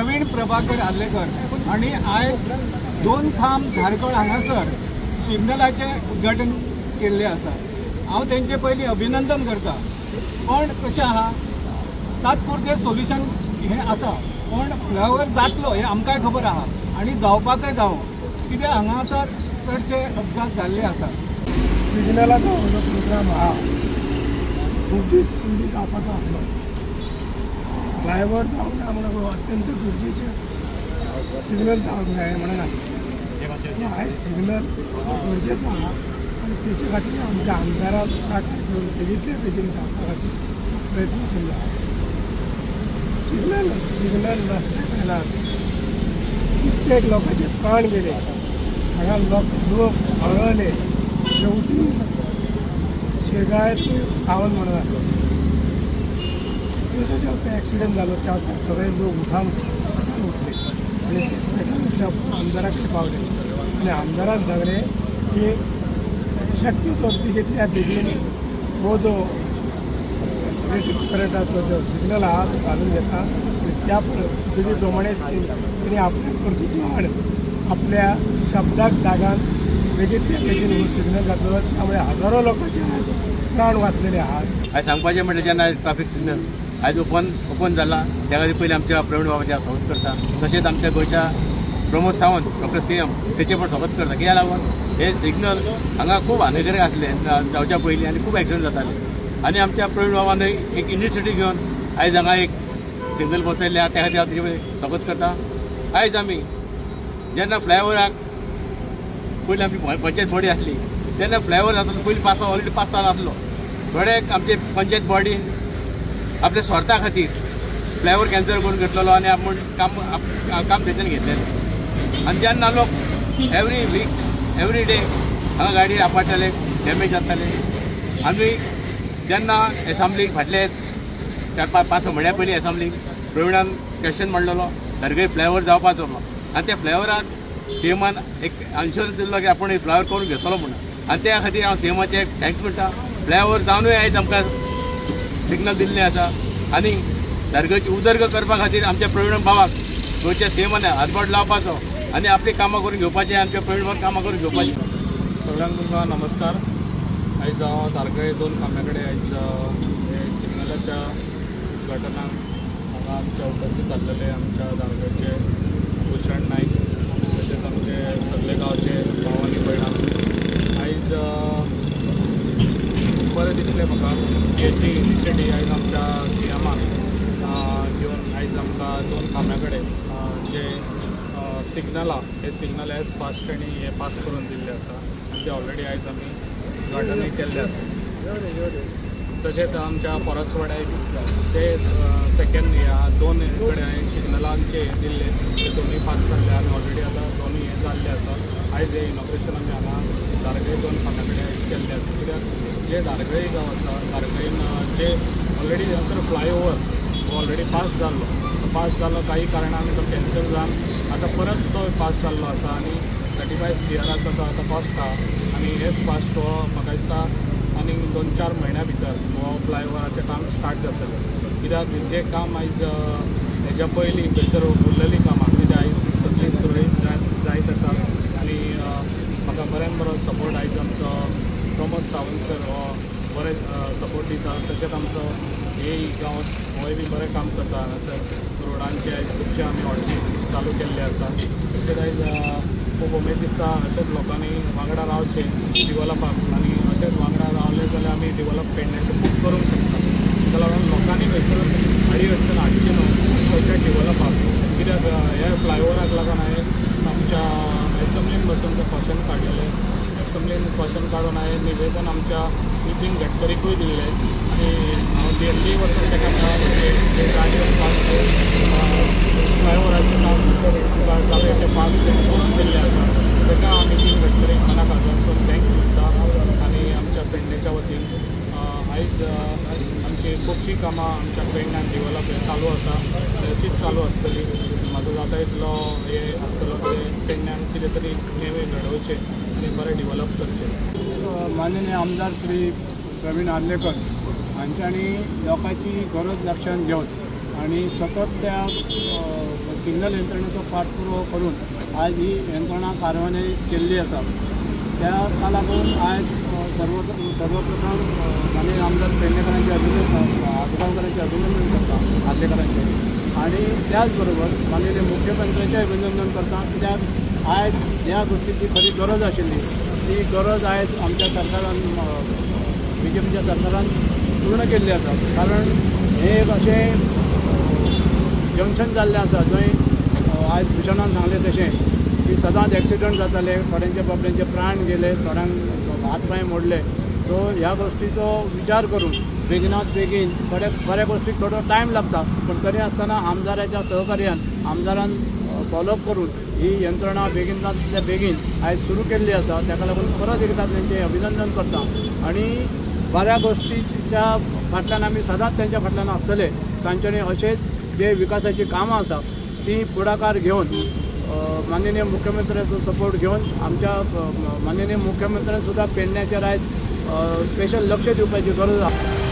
प्रवीण प्रभाकर आर्लेकर आणि आयज दोन खांब धारगळ हांगासर सिग्नलाचें उद्घाटन केल्लें आसा. हांव तेंचे पयलीं अभिनंदन करता, पण कशें आहा तात्पुरतें सोल्युशन हें आसा, पण फ्लायओवर जातलो हें आमकांय खबर आहा आनी जावपाकय जावो, कित्याक हांगासर चडशे अपघात जाल्ले आसा. सिग्नलाचो जो प्रोग्राम आहा खूब दीस पयलीं जावपाचो आसलो, फ्लायओवर जावंक ना म्हणून अत्यंत गरजेचें सिग्नल जावंक जाय म्हणून आसलें. आयज सिग्नल गरजेचो आहा आनी तेचे खातीर आमच्या आमदारान फुडाकार घेवन बेगींतले बेगीन जावपा खातीर प्रयत्न केल्लो आहा. सिग्नल नासल्या कारणान कित्येक लोकांचे प्राण गेले, हांगा लोक हळले. शेवटी शिरगाळ्यांतूय सावंत म्हणून आसलो, तेजो जेन्ना एक्सिडंट जालो त्या सगळे लोक उठान उठले आनी ते पेटान उठल्या आमदारा कडेन पावले आनी आमदारान सांगलें की शक्य तो बेगींतल्या बेगीन हो जो करंटाचो जो सिग्नल आहा तो घालून घेता आनी त्या पद्दती प्रमाणे तेणी आपल्या कर्तृत्वान आपल्या शब्दाक जागान बेगींतल्या बेगीन हो सिग्नल घातलो, त्यामुळे हजारो लोकांचे प्राण वाचलेले आहात. आयज सांगपाचें म्हणल्यार जेन्ना ट्राफीक सिग्नल आयज ओपन जाला त्या खातीर पयलीं आमच्या प्रवीण बाबाचें स्वागत करता, तशेंच आमच्या गोंयच्या प्रमोद सावंत डॉक्टर सीएम तेचें पण स्वागत करता. कित्याक लागून हे सिग्नल हांगा खूब हानिकारक आसले जावच्या पयलीं आनी खूब एक्सिडंट जाताले आनी आमच्या प्रवीण बाबान एक इनिशिएटीव घेवन आयज हांगा एक सिग्नल बसयल्लें आहा, त्या खातीर हांव तेजें स्वागत करता. आयज आमी जेन्ना फ्लायओवराक पयलीं आमची पंचायत बॉडी आसली तेन्ना फ्लायओवर जातालो पयलीं पास ऑलरेडी पास जालो आसलो, थोडे आमचे पंचायत बॉडीन आपल्या स्वार्था खातीर फ्लायओवर कॅन्सल करून घेतलेलो आनी आपूण काम तेच्यान घेतलेलें. आनी जेन्ना लोक एवरी वीक एवरी डे हांगा गाडी आपडटाले, डॅमेज जाताले. आमी जेन्ना एसेंब्लीक फाटले 4-5 5-6 म्हयन्या पयलीं एसेंब्लीक प्रवीणान क्वेश्चन मांडलेलो धारगळी फ्लायओवर जावपाचो आनी त्या फ्लायओवराक सीएमान एक इन्शुरन्स दिल्लो की आपूण फ्लायओवर करून घेतलो म्हणून, आनी त्या खातीर हांव सीएमाचें thanks म्हणटा. फ्लायओवर जावनूय आयज आमकां सिग्नल दिल्लें आसा आनी धारगळची उदरगत करपा खातीर आमच्या प्रवीण बाबाक गोंयच्या सीएमान हातबोट लावपाचो आनी आपलीं कामां करून घेवपाचें, आमच्या प्रवीण बाबाक कामां करून घेवपाचें. सगळ्यांक तुमकां नमस्कार. आयज हांव धारगळे दोन खांब्या कडेन आयज सिग्नलाच्या उद्घाटनाक हांगा आमच्या उपस्थित आसलेले आमच्या धारगळचे भूषण नायक तशेंच आमचे सगळे गांवचे भाव आनी भयणां. आयज बरें दिसलें म्हाका हेची इनिशिएटीव आयज आमच्या सीएमान घेवन आयज आमकां दोन खांब्या कडेन जे सिग्नल आहा हे सिग्नल एज फास्ट आनी हे पास करून दिल्ले आसा आनी ते ऑलरेडी आयज आमी उद्घाटनूय केल्लें आसा. तशेंच आमच्या परसवाड्याक ते सेकेंड ह्या दोन कडेन हांवें सिग्नलांचे हे दिल्ले ते दोनूय पास जाल्ले आनी ऑलरेडी आतां दोनूय हे जाल्ले आसा. आयज हे इनॉग्रेशन आमी हांगा धारगळे दोन खांब्या कडेन आयज केल्लें आसा, कित्याक जे धारगळे गांव आसा धारगळेन जे ऑलरेडी हांगासर फ्लायओवर ऑलरेडी पास जाल्लो, तो पास जालो काही कारणान तो कॅन्सल जावन आतां परत तो पास जाल्लो आसा आनी 35 CRाचो तो आतां कॉस्ट आहा आनी हेच फास्ट हो म्हाका दिसता आनी 2-4 म्हयन्या भितर हो फ्लायओवराचें काम स्टार्ट जातलें. कित्याक जें काम आयज हेज्या पयलीं थंयसर उरलेलीं कामां कित्याक आयज सगळीं सुरळीत जायत आसा आनी म्हाका बऱ्यान बरो सपोर्ट आयज आमचो प्रमोद सावंत सर हो बरें सपोर्ट दिता. तशेंच आमचो हे गांवस होय बी बरें काम करता. हांगासर रोडांचे आयज खुबशे आमी ऑर्डिनन्स चालू केल्ले आसा. तशेंच आयज खूब उमेद दिसता अशेंच लोकांनी वांगडा रावचें डिवलपाक आनी अशेंच वांगडा रावले जाल्यार आमी डिवलप पेडण्याचें खूब करूंक शकता. ताका लागून लोकांनी थंयसर आडी अडचण हाडची न्हू खंयच्या डिवलपाक, कित्याक ह्या फ्लायओवराक लागून हांवें आमच्या एसेंब्लीन बसून तें क्वेश्चन काडलेलें, एसेंब्लीन क्वेश्चन काडून हांवें निवेदन आमच्या नितीन गडकरीकूय दिल्लें आनी हांव दिल्ली वचून ताका मेळोन गाडयो फास्ट फ्लायओवराचें काम जालें तें फास्ट करून दिल्लें आसा. ताका हांव नितीन गडकरीक मना काळजांतसून thanks म्हणटा आनी आमच्या पेडणेच्या वतीन आयज आमची खुबशीं कामां आमच्या पेडण्यान डिवलप चालू आसा, तशीच चालू आसतली. म्हाजो जाता इतलो हे आसतलो की पेडण्यान कितें तरी नवें घडोवचें आनी बरें डिवलप करचें. माननीय आमदार श्री प्रवीण आर्लेकर हांच्यांनी लोकांची गरज लक्षांत घेवन आनी सतत त्या सिग्नल यंत्रणेचो पाठपुरावो करून आयज ही यंत्रणा कार्यान्वित केल्ली आसा. त्या लागून आयज सर्वप्रथम माननीय आमदार पेडणेकरांचे अभिनंदन, आजगांवकरांचे अभिनंदन करता, आर्लेकरांचे, आनी त्याच बरोबर माननीय मुख्यमंत्र्यांचे अभिनंदन करता, कित्याक आयज ह्या गोष्टीची खरी गरज आशिल्ली, ती गरज आयज आमच्या सरकारान, बीजेपीच्या सरकारान पूर्ण केल्ली आसा. कारण हें एक अशें जंक्शन जाल्लें आसा जंय आयज भुशणान सांगलें तशें की सदांच एक्सिडंट जाताले, थोड्यांचे बाबड्यांचे प्राण गेले, थोड्यांक हात पांय मोडले. सो ह्या गोष्टीचो विचार करून बेगिनात बेगीन थोड्या बऱ्या गोष्टीक थोडो टायम लागता, पूण तरी आसतना आमदाराच्या सहकार्यान आमदारान फॉलोअप करून ही यंत्रणा बेगिनातल्या बेगीन आयज सुरू केल्ली आसा. ताका लागून परत एकदा तेंचें अभिनंदन करता आनी बऱ्या गोष्टीच्या फाटल्यान आमी सदांच तेंच्या फाटल्यान आसतले. तांच्यांनी अशेंच जे विकासाचीं कामां आसा ती फुडाकार घेवन माननीय मुख्यमंत्र्याचो सपोर्ट घेवन आमच्या माननीय मुख्यमंत्र्यान सुद्दां पेडण्याचेर आयज स्पेशल लक्ष दिवपाची गरज आसा.